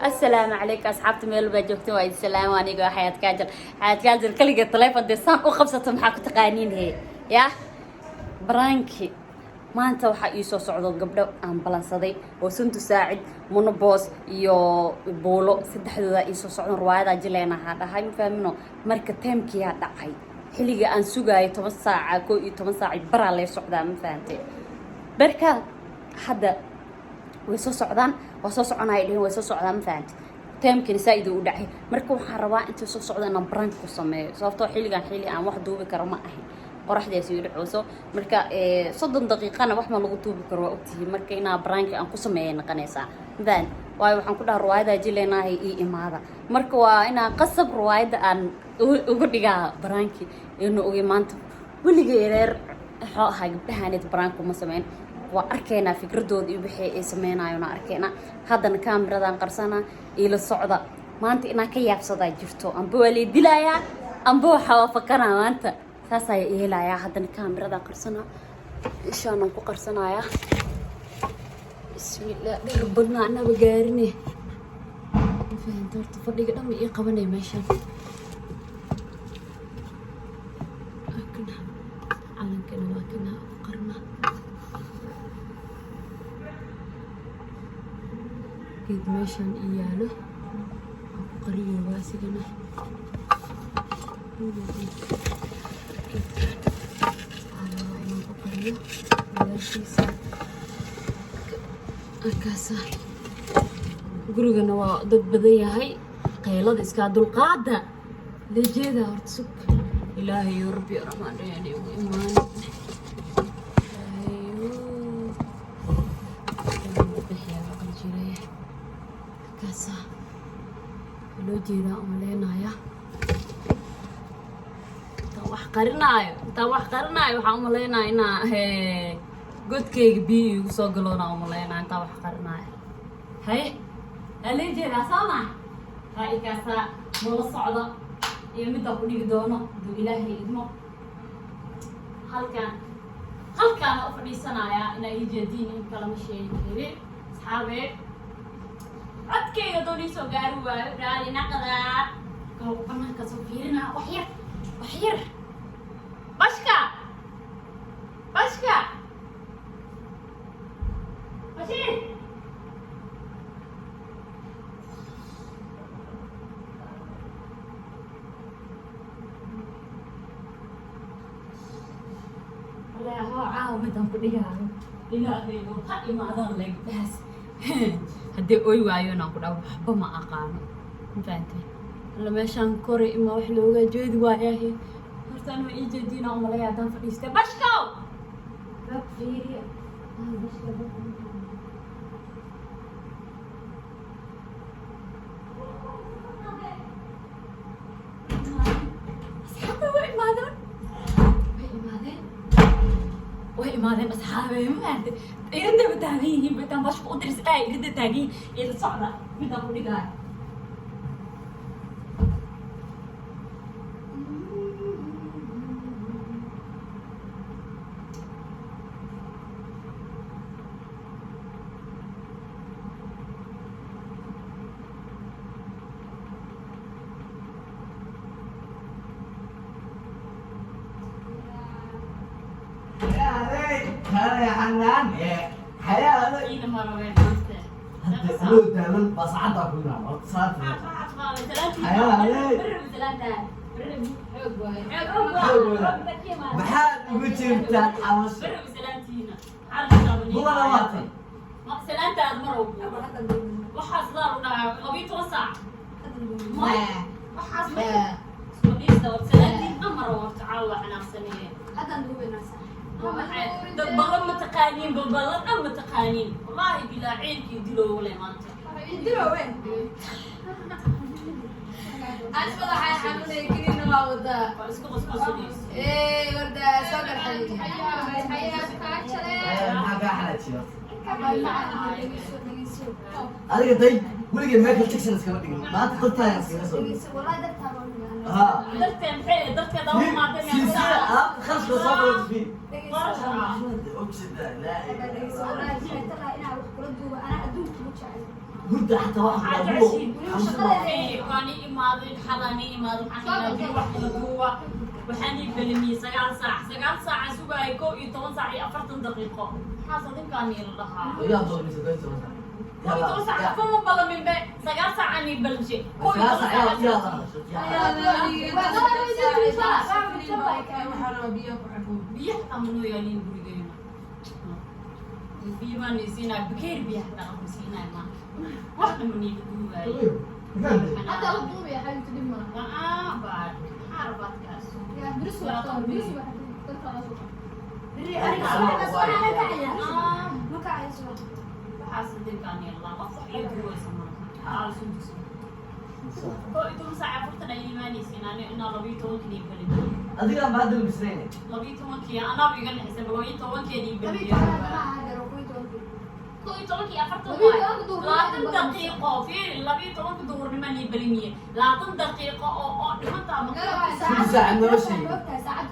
Asalaamu calaykum asxaabta, meel baa joogta, waa idin salaam. Aniga waa Xayaat Kaajal. Xayaat Kaajal kaliga taleefon dee saan u qabsato, maxaa ku taqaaniin? He yah, prank-i maanta waxaa ii soo socdo gabdho aan balansaday oo Suntu Saacid, Monoboos iyo Buulo, saddexdooda ii soo socdo. Riwaayadaa jileenahaa dhahay, ma fahmino. Marka time-kiyaa dhacay, xilliga aan sugaayo 10 saaca, 11 saac baraa lee socdaa, ma fahantay? Marka hadda way soo socdaan, waa soo soconaya dhihin, way soo socdaan, ma fahantay? Time-kani saa-id u dhacay. Marka waxaan rabaa intay soo socda inaan prank ku sameeyo, sababtoo xilligan xilli aan wax duubi karo ma ahin, qoraxdaasi u dhaceyso. Marka 30 daqiiqana wax ma lagu duubi karo, waa ogtihiin. Marka inaa prank-i aan ku sameeya noqonaysaa, ma fahan? Waayo waxaan ku dhaha riwaayadaa jileenahay, ii imaada. Marka waa inaan qasab riwaayadda aan uga dhigaa prank-i inuu ogay. Maanta weligay reer waxuu ahaa gabdhahaanid prank kuma sameyn. Waa arkaynaa fikradooda iyo wixii ay sameynayona arkaynaa. Haddana kaamiradan qarsana, iila socda. Maanta inaan ka yaabsadaa jirto, amba waa lay dilayaa, amba waxaa waafakanaa maanta, saasaa yeelayaa. Haddana kaamiradan qarsana, ishaanaan ku qarsanayaa. Bismillah, dhir badnaa anaba gaarine, ma fahanta? Horta fadhiga dhan ma ii qabanaya meeshan. Waa kana calankana, waa kana ku qarna geed meeshan ii yaalo, waa ku qariyooba asigana. Geedkan waxaa rabaa inaan ku qariyo gadaashiisa. Markaasa gurigana waa dad badan yahay, qaylada iskaa dulqaada lejeeda. Horta sug, Ilaahayo, Rabbi Raxmaan raxiim, igu imaan. Ilaahayo, bixiyaa maqal jiray. Markaasa loo jeedaa umaleynayaa intaan wax qarinaayo, intaan wax qarinaayo. Waxaan umaleynaya inaa godkayga biyo iigu soo galoona umaleynaya intaan wax qarinaayo. Haye, waa lee jeedaa, soo ma ha? Ikaasaa nala socda iyo middaa ku dhigi doono haduu Ilaahay idmo. Halkaan halkaana u fadhiisanayaa inaa ii jeediin in kalama sheegi karin. Asxaabee, codkayga doon ii soo gaari waayo, raali naqdaa. Kalo banaanka soo fiirinaa, wax yar, wax yar. Bashka, Bashka, Bashiir. Wallaahi hoo, caawa midaan ku dhigaayo, Ilaahayo, ha imaadaan leegbahaas. Haddii oy waayona ku dhaho waxba ma aqaano, ma fahantay? Alla, meeshaan kore ima wax looga jeedi waayahe. Horta anuma ii jeediina umalaya haddaan fadhiistay. Bashkow, bab fiiriya. Ah, Bashka, bab. Asxaabta way imaadeen, way imaadeen, way imaadeen asxaabe, ma fahamtay? Iridaba taagan yihiin, intaan Bashka u diris ay irida taagan yihiin. Ila socda midaan ku dhigaayo. Iina marabeen maanta. Loo daalan baa saacaddaa ku yidhaa horta saacadda. Maxaad ugu jirtaan xabasho mudana waatay? Salaantaad marow, waxaas daar u dhahaa 12 saac, waxaas fadhiista. War salaantiin amar, horta caawa xanaaqsanee. Dad badan ma taqaaniin, babalan dhan ma taqaaniin. Wallaahi bilaa ciilkii dilowle maanta. Waa isku qosqosodhiis. Maxaa kaa xanaajiya adiga? Day, weligay Michael Jackson iskama dhigin, maanta dartaan iskaga soo dhigin. Ha. Darteed maxay darteed u maatay? Siisida alaabta kharashka soo qabato fi ujeedaa laa. Hurda xataa waxa ku dhahaa. Waan ii imaaday, xalaan ii imaaday, waxaan ilaa wax kala duuba. Waxaan ii belamiyey 9 saac, 9 saaca sugaayay, 11 saac iyo 40 daqiiqo. Maxaas adinkaan ila dhahaa? Yaa doonaysa 11 saac. 11 saac waxba ma balamin be, 9 saacaan ii balamshay, 11 9 saac yaa saac. yaa la Biyo xataa manoo yaaliin gurigeena, biyo maan isiinaa, bakeeri biyo xataa ma siinaayo, ma wax dhama niila duugaayo. Hadda la duubaya, xabiibti, dhib malaha. Aa baa maxaa rabaadkaas? Yaa beri subax ka hor, beri subax dadka la soo. Waxaas dinkaan yeelaa, qof wax ii duugaysa malaha. Xaal suntus 11 saac 40 ay imaanaysiin, ani inaa 12-kii ii balimiye. Adigaan ba hadda labisnayn. 12-kii anaaba iga naxisay, 12-keedii balimiye, 11-kii 40 waay, 20 daqiiqo. Fiiri, 12-ka duhurnimo nii balimiye, 20 daqiiqo oo dhimantaa ma Saac noo sheeg.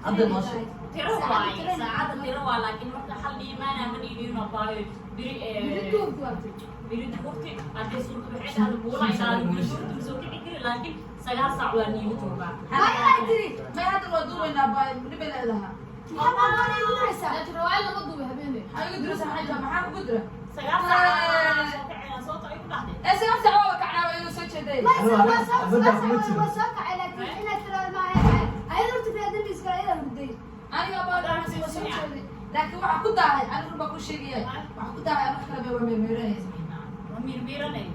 Hadda noo sheeg. Tiro waaye, saacadda tiro waa, laakiin marka hal dhiimaana ma dhiidhiino baayo biri. Biri duhurti haddii suurta waxay dhahda buula ilaali, biri duhurti ma soo kici kari, laakiin 9 saac waa niiga joogaa. May, hadda waa duubaynaa baa dhibay leedaha. Riwaayad lama duubay habeeney. Maxaa igu diraysa? Maxay tahay? Maxaa kugu dira? 9 saac soo kacayna, soo ta ay ku dhahday. Ee 9 saac waa kacnaa, waa igu soo jeeday. Aniga baa dhaxasi waa soo jeeday, laakiin waxaa ku daahay, aniga run baa ku sheegaya, waxaa ku daahay wax kale bay waa meermeeranaysa. Waa miirmiiranay.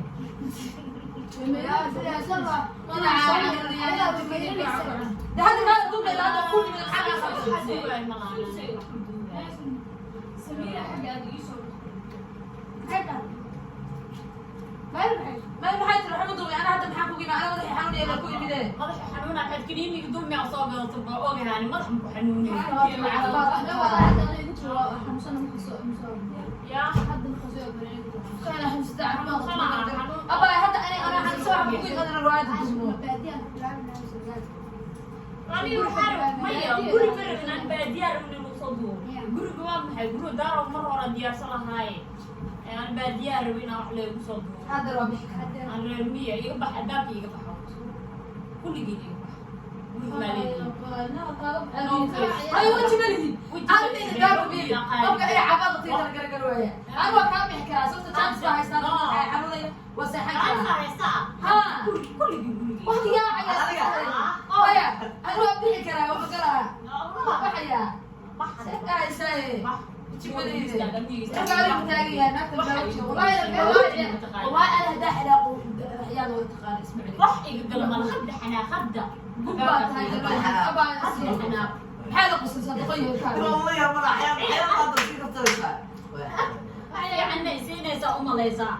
De hadda maa duubay, hadda ku nimid, maxaa kaa qabsay? Duugaay malahan. Samiira xaggaada ii soo. May, maxay tiri? Waxba duubay ana hadda, maxaa kugu yimid? Ana madaxii xanuunaya baa ku imidee. Madaxa xanuuna, waxaad kaniiniga duumiyaa soo gadato baa ogahaani, madax ma ku xanuunay yaa. Kana xanuunsata caafimaad abaa hadda ani ana xanuunsa, waxaa kugu imid ana riwaayadda dusmo. Aniga waxaa maya guri ma rabin, aan baadiyaa rabin inuu soo duubo. Guriga waa maxay? Guriga daarow mar hore diyaarsan lahaaye, aan baadiyaa rabin inaan wax leegu soo duubo. Hadda waa bixi karaa. Aan reer miya iga bax, albaabka iga baxo, kulligiin iga bax, guriga maa leedihin. Ay, waji ma lihid. Arintayda gaar u biiri. Qofka ay cabaada tayda gargar waaya. Anigu waa kaa bixi karaa, sababta chance baa haystaa, dadka xanuunaya waa seexan Gacanta karaa. haystaa. Ha. Kulligiin gurigii. Waqtigaa cayaa. Maya, anigu waa bixi karaa, waa magalaa. Waa baxayaa. Seexka haysaaye. Waji ma lihid. Marka adigu taagan yahay, naagta baa wallahi, wallahi, wallahi, ana hadaa xanaaqo, waxyaala waa taqaana, isma celin. Wax iga gala mala hadda, xanaaq hadda. Gub baa tahay, abaa Hadda xanaaq. Maxaa la qosaysaa, doqon yahay kaa? Wallahi mana xayaa xayaa hadda sii kaftaraysaa. Fiicanna isiinaysaa u malaysaa.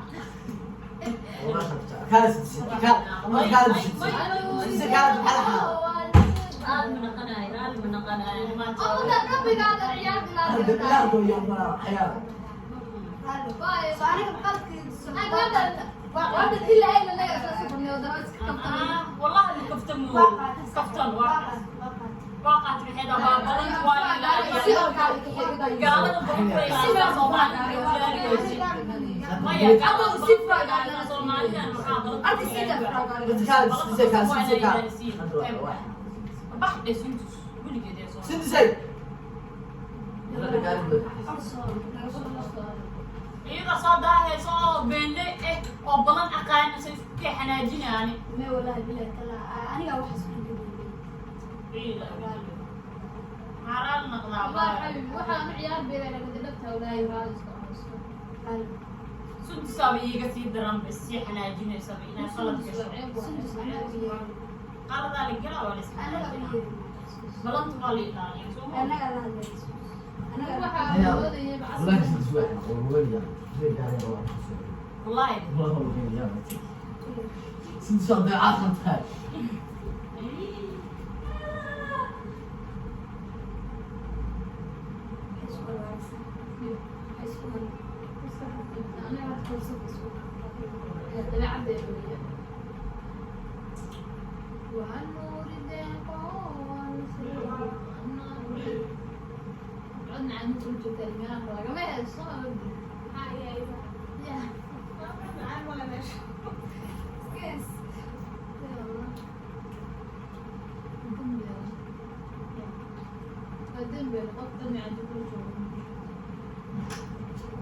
Kaala sidisi. Kaala sidisi. Kaala maxaa? Raali ma naqanayo, raali ma naqanayo maanta. Hadda bilaardo iyo mana xayaa. Wallahi ma kaftamo, kaftan waa qaat, maxay dhahaa, balanta waa ilaaliyaa, gaalada badan way ilaalisaa, Soomaalida way ilaaliyeysa maya, gaalada badan way ilaalisaa, Soomaalidan waxaa balanta Kaala sidisi, kaala sidisi, kaala. Bax dhe Suntus weligeed ee soo Sidisi. Yalla gaari. Iyada soo daahaysa oo beenle eh oo balan aqaana say isku kee xanaajinaani. Ciida maxaa noqdaa baa Suntusaaba iiga sii daran ba, sii xanaajinaysaba inaa qalad gasho, qaladaa la galaa, waa la is xanaajinaa, balanta waa la ilaaliyaa, soo ma? Wallahi sidisi waa waa gaari waa. Wallahi. Wallahi sidisi waa daacad tahay. Macaan male meesha. Yes. Ya Allah. Dembi. Waa dembi, qof dami caddi kula joogo.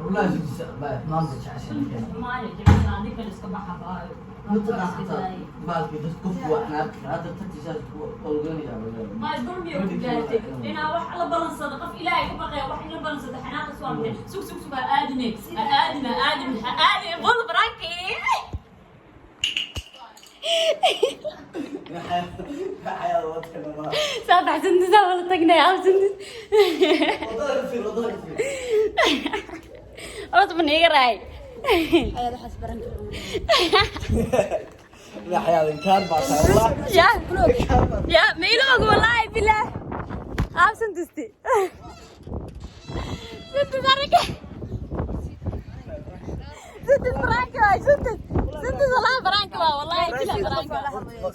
Wallahi baa maanta jeceshahay. Maayo jecel adiga iska baxa baayo. Mataqaan xataa baalkii dad qofku waa naag hadda tagtiisaas ku olganaya. Ma dulmiya ku gaartay inaa wax la balansado, qof Ilaahay ka baqaya wax in la balansado xanaaqis waa maxay? Sug, sug, sug, ha aadine, ha aadine, ha aadine, ha aadine, bul baraki. Xayaa wadka dhamaa. Saa baxsantisaa wala tagnay absantis. Wadada ka fiir, wadada ka fiir. Horta ma niiga raay. Ayaad waxaas baran karin. La xayaa inkaar baa tahay wallah. Ya ya, ma ila og, wallaahi bilaah, absantisti sintis arrinka sintis prank waay, sintis, sintis, wallahi prank waa, wallahi bilah prank waa,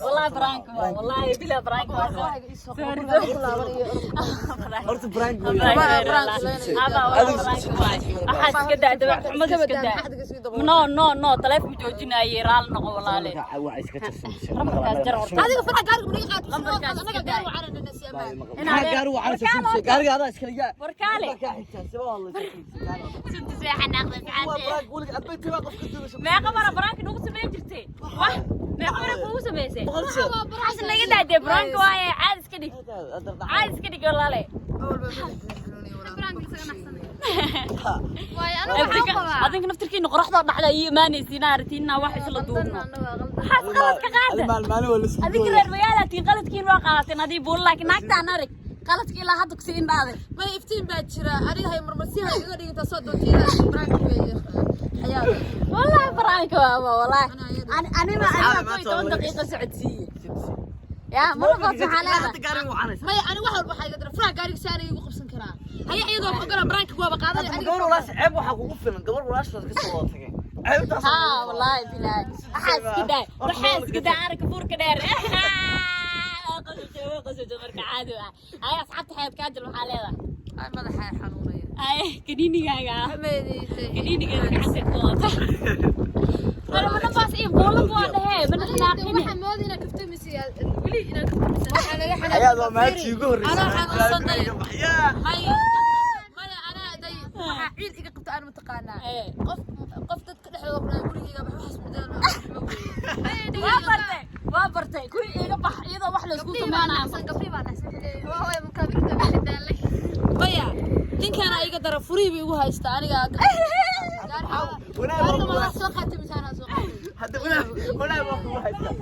wallahi prank waa, wallahi bilah prank waa. Sorry. Horta prank. Waxaas iska daa, dabeec xumada iska daa. No, no, no, taleefon joojinaaye, raali noqo walaale. Waa iska tirsan. Lambarkaas jar horta. Adiga farax gaariga ma naga qaad. Lambarkaas iska Anaga daa. gaari wacanana si amaan. Maxaa gaari wacanaysa? Gaariga adaa iskala yaa. Warkaale. Kaa xigtaa sida waa la. Sintis way xanaaqday. Waa Saxaabtee. Prank weliga adbay timaa qofka duubaysa. Meeqa mara prank nagu samayn jirtay? Wah, meeqa mara kugu samaysay? 100 jeer. Xasan naga daadee, prank waaye, caadi iska dhig, caadi iska dhig walaale. Waayo anigu waxaan qabaa. Adinka naftirkiina qoraxda dhacda iyo imaanaysiin aragtiin inaa wax isla duubno. Waxaas qaladka qaada. Maalin waa la isku Adinka reer magaalaatiin, qaladkiin waa qaadateen adii buul, laakiin naagtaan arag qaladka ilaa hadda kusii indhaaday. May, iftiin baa jira. Aniga hay marmarsiha iga dhiginta soo doontiina prank weeye. Xayaada. Wallahi prank waa ama wallahi anima anima 11 daqiiqo socodsiiye ya mana baad maxaa leedahay? Gaariga wacanaysa. Maya, aniga wax walba waxaa iga dara farax gaariga saana igu qabsan karaa. Haya, iyadoo ogola prank waaba qaadanaya aniga. Gabar walaash ceeb waxaa kugu filan gabar walaashaas ka soo wada tageen. Ceebtaas. Haa, wallahi bilahi, waxaa iska daa, waxaa iska daa aragga buurka dheer. Qososho, qososho, marka caadi ah. Ay asxaabta xayaad kaajal waxaa leedahay? Ay, madaxa ay xanuunaya. Ay, kaniinigaaga ah. Meedeysay. Kaniinigaaga gacanta ku wata. Mana baas iyo buulo waa dhahee mana xanaaqine. Waxaan moodaya inaad kaftamaysa, weli inaad kaftamaysa. Waxaa laga Xayaad waa maalintii ugu horreysay. Anaa xanuunsan day. Yaa. Maya. Maya, anaa day waxaa ciil iga qabta aan mataqaanaa. Ee. Qof dadka dhexdooda ku dhahay gurigeyga wax waxaas mudaan Waa bartay, waa bartay guri iga bax iyadoo wax la isku Gabdhihii baa samaynaayo. naxsan, gabdhihii baa naxsan. Waa hooyo mukaabirta wixii daalay. Maya, ninkaana iga dara, furihii buu igu haystaa aniga. Wanaag Gaariga ma wax soo qaatay mise anaa soo qaatay? Hadda wanaag, wanaag waa kugu haystaa.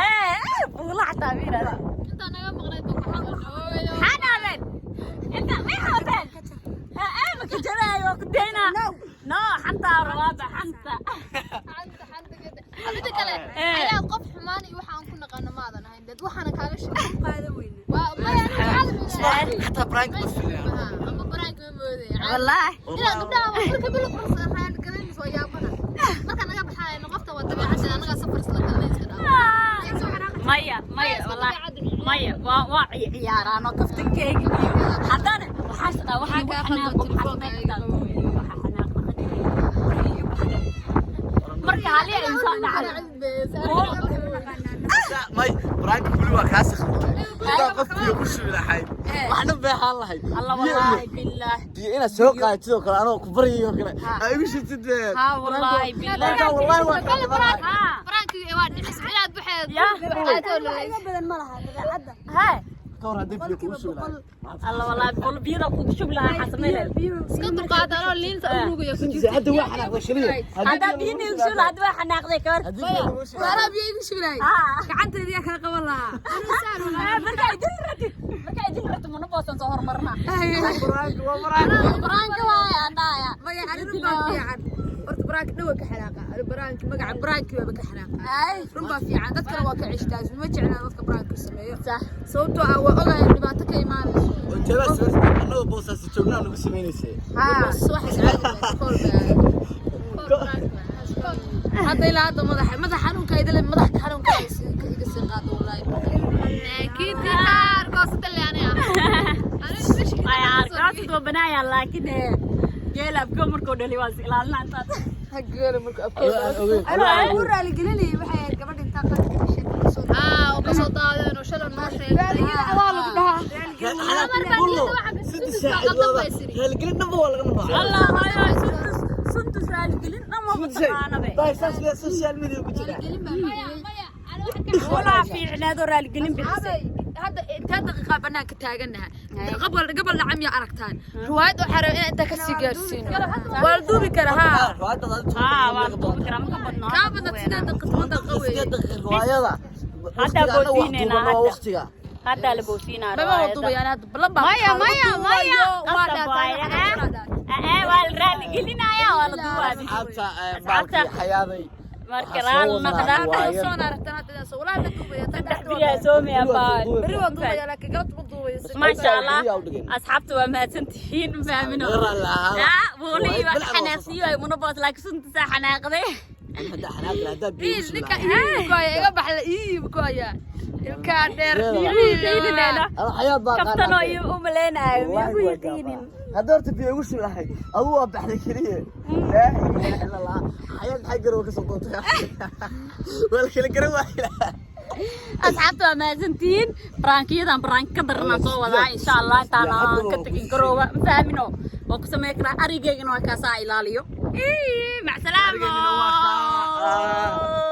Ee buulo xataa miirada. Intaa naga maqnayd baa ku xanuun. Maxaa dhahdeen inta may habateen? Ee, ma ka jaraayo, waa ku daynaa. No, xantaa rabaaba xanta. Xanta, xanta gada. Mida kale, Eh. ayaa qof xumaan iyo waxaan ku naqaano maadan ahayn. Dad waxaana kaaga sheegay. Qaadan weyne. Waa maya, aniga caadi ma Xataa prank ma filaya. ama prank ma moodaya. Wallaahi. Ilaa gabdhaha waa marka bil qursan garanayso waa yaabana. Marka naga baxaayno qofta waa dabeecadda anaga safar isla galnay iska dhaaf. Maya, maya, wallaahi maya, waa ciyaaraan oo kaftankeyga iyo haddana waxaas dhaa waxaa Maxaa kaa xanaaqo qaldan waxaa telefoonka? Xanaaq marka hali ay soo dhacday. May, prank weli waa kaa sakhriyay. Hadaa qof biyo ku shubi lahayd. Waxna beexaan lahayd. Alla, wallaahi billaah. Biyo inaad soo qaadatid sidoo kale anoo ku baryayo kale. Aa igu shubtid bee. Haa, wallaahi billaah. Marka wallaahi waa kaa dhiman. Haa. Prank waa dhicis inaad baxeed. Ya. Aad oo Iga badan ma laha dabeecadda. Haa. Ka hor haddii biyo kugu shubi lahayd. Alla, wallaahi bol biyada kugu shubi lahaa waxaa samayn lahayd. Iska dulqaada anoo liinta u rugayo ku jirta. Hadda waa xanaaqday shaliya. Haddaa biyo igu shubi lahaa, hadda waa xanaaqday ka hor. Haddii biyo lagu shubi lahayd. Waraa biyo igu shubi lahayd. Haa. Gacanteeda yaa kala qaban lahaa. Markaa idil ratid mana boosan soo horumarnaa. Prank waa prank. Prank waaye aan dhahaya. Maya, ani run baa fiican. Horta prank dhow ka xanaaqa. Ani prank magaca prank baaba ka xanaaqa. Ay. Run baa fiican, dadkana waa ka ceshtaa. Ma jeclaa dadka prank ku sameeyo. Sax. Sababtoo ah waa ogahay dhibaato ka imaanayso. Oo jawaas annaga boosaas joognaa nagu sameynaysay. Haa, waxaas caadi waaye, kool baa. Hadda ilaa hadda madaxa xanuunka idile, madaxa xanuunka iga sii qaado wallaahi. Laakiin diyaar goosada leanaya. Aniga meesha Ay, arkaas waa banaaya, laakiin geela afko markuu dhali waa is ilaalinaa intaas. Hageela marka afkooda. Anigu ugu raaligelinayay waxay ahayd gabadha intaa qaadka gashay kasoo Aa, oo kasoo daadeen oo shalay noo sheegtay. Waa lagu dhahaa. Raaligelin dhanba waa laga mamnuucay. Allah hayo, Sundus, Sundus raaligelin dhan ma taqaanabe. Social media ku jira. Walaa fiicnaadoo raaligelin bixisay. Hadda intaa daqiiqa banaanka taaganaha, gabal gabal nacam yaa aragtaan riwaayad oo xarab inaan intaa kasii gaarsiino waa la duubi karaa haa. Haa, waa la duubi karaa, ma ka badno. Kaa badan 8 daqiiq, 10 daqiiqo weeye. Riwaayada. Hadda boosiinayna hadda. Waqtiga. Haddaa la boosiinaa Maba waa riwaayadda. duubayaan hadda balan baa. Maya, maya, maya. Waa Qasab waaye. dhaataa. Ee, waa la raaligelinayaa, waa la duubaa. Asxaabta baalkii xayaaday. Marka raali naqdaa. Soo aragtaan hadda soo walaa la duubaya. Saddex beriyaa soomaya baa. Beri waa duubaya, laakiin galabta ma duubayo. Maasha Allah, asxaabta waa mahadsantihiin, ma fahmino. Weli waa xanaaqsiyo ay munaboos, laakiin sunta xanaaqday. Hadda xanaaqda hadda biyo. Ninka iibkooya iga baxla iibkooya ilkaa dheer. Xayaad baa. Kaftanoo iyo u maleynayo miyaa ku yaqiinin. Hadda horta biyo igu shubi lahayd, adigu waa baxday keliya. Laa ilaaha illa Allah. Xayaad maxay garow ka soo doontay? Waa la kala garan waayay. Asxaabta waa mahadsantihiin. Prankiyadan prank ka daranaan soo wadaa insha Allah intaan aan ka tegin garoowa, ma fahmino, waa ku sameyn karaa. Arigeygana waa kaasaa ilaaliyo. Mac salaama. Arigeynina waa kaa.